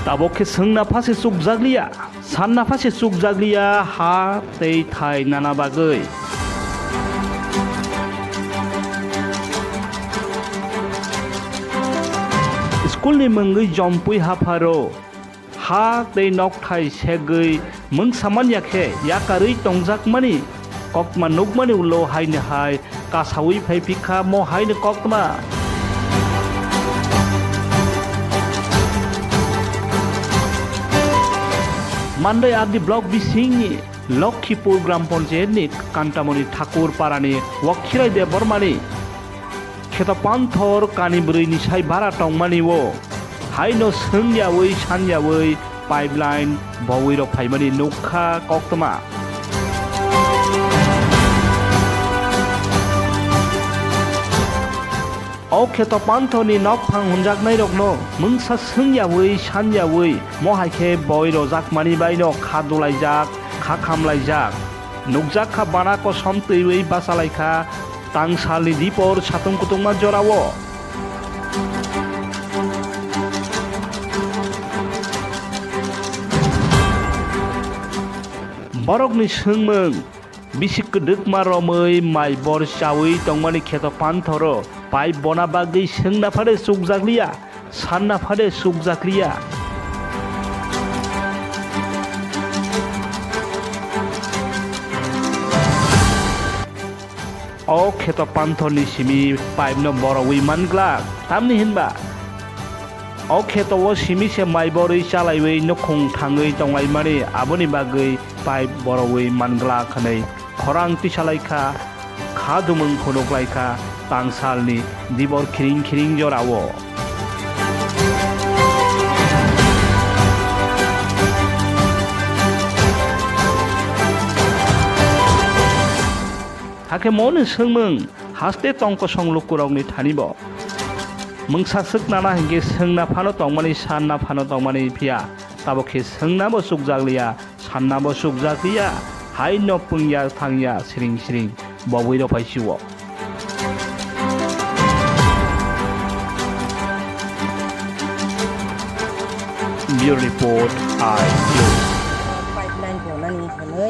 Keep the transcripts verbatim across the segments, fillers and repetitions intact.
Tabok khe swngna pha se chukjakliya, sanna pha se chukjakliya ha tei thai nana bagwi. School ni mwngwi jompui hapharo ha tei nokthai segwi mungsa manya khe yakarwi tongjakmani koktma nukmani ulo haino hai kasawi phai phikha mo haino koktma. Mandai R D block bisingni Lokhipur Gram Panchayatni Kantamoni Thakur Parani Wakhirai Debbarmani kheto panthor kani bwrwi ni sai bara tongmani o haino swngyawi sanyawi pipeline bowi rok phaimani nukha koktma. O kheto panthor ni nokphang hwnjaknai rokno mungsa swngyawi sanyawi mohai khe boi rojakmani baino kha dulaijak, kha khamlaijak. Nukjak kha bana kosom twiwi bachalaikha tangsalni dipor satung kutungma jorao. Borokni swngmung, bisi kwdwkma romwi mai bor chawi tongmani kheto panthoro pipe bona bagwi swngna phade chukjakliya. Sanna phade chukjakliya. O kheto panthorni simi pipe no borowi manglak, tamni hinba o kheto o simi se mai borwi chalaiwi nukhung thangwi tonglaimani, aboni bagwi pipe borowi manglak hwnwi khorang tisalaikha, kha dumung phunuklaikha tangsalni dibor khiring khiring jorao. Hakhe moni swngmung haste tongkosong lukurokni thanibo. Mungsa swknana hinkhe swngna phano tongmani, sanna phano tongmani phiya, tabok khe swngnabo chukjakliya. Sanna bo chukjakliya, hai no pungya thangya siring siring bobwi rok phai sio. Bureau Report, I News. Pipeline bonani hwnwi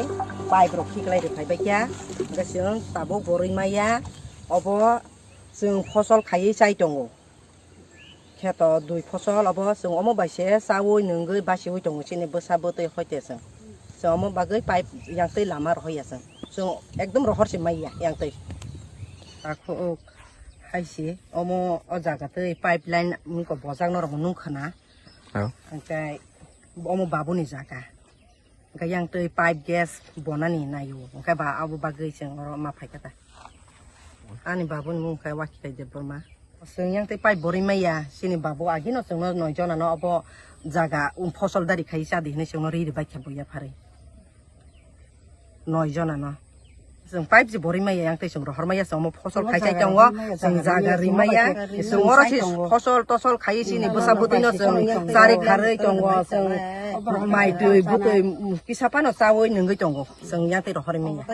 pipe rok khiklai rwphai baikha, hwnkhe chwng tabuk borwi maya, obo chwng phosol khaiwi chai tongo. Kheto dui phosol obo chwng omo bai se chaui nungwi basiui tongo chini bwsa bwtwi hoite chwng. Chwng omo bagwi pipe yang twi lama rohor ya chwng. Chwng ekdom rohor se maiya yang twi. Takhuk hai se omo o jaga twi pipeline wngkha bojak norok nung khwna. Oh. Hwnkhe omo babuni jaga. Hwnkhe yang twi pipe gas bonani naio. Hwnkhe ba abo bagwi chwng oro ma phaikha ta. Ani babuni mung khe Wakitai Debbarma. Chwng yang twi pipe borwi maya. Chini babu agino chwngno noi jonano obo jaga, um, phosol dari khai chadi hinwi chwngno ri rwbaikha bo yapharwi. Noi jonano. Chwng pipe se borwi maya yang tei chwng rohor maya chwng omo phosol khai chai tongo. Chwng jaga ri maya. Chwng oro se phosol tosol khai chini bwsa bwtwino chwng chari kharwi tongo. Chwng mai twi bwtwi kisa phano chaui nungwi tongo. Chwng yang tei rohor maya.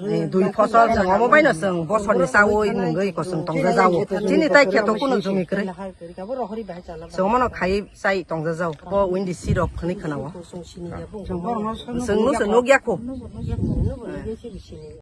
Eh, dui phosol chwng omo baino chwng bosorni chaui nungwi ko chwng tongjajago. Chini tai kheto kuno jumi kwrwi. Chwng omono khai chai tongjajago. Bo windi sirok hwnwi khwnao. Chwng no se nukya kho.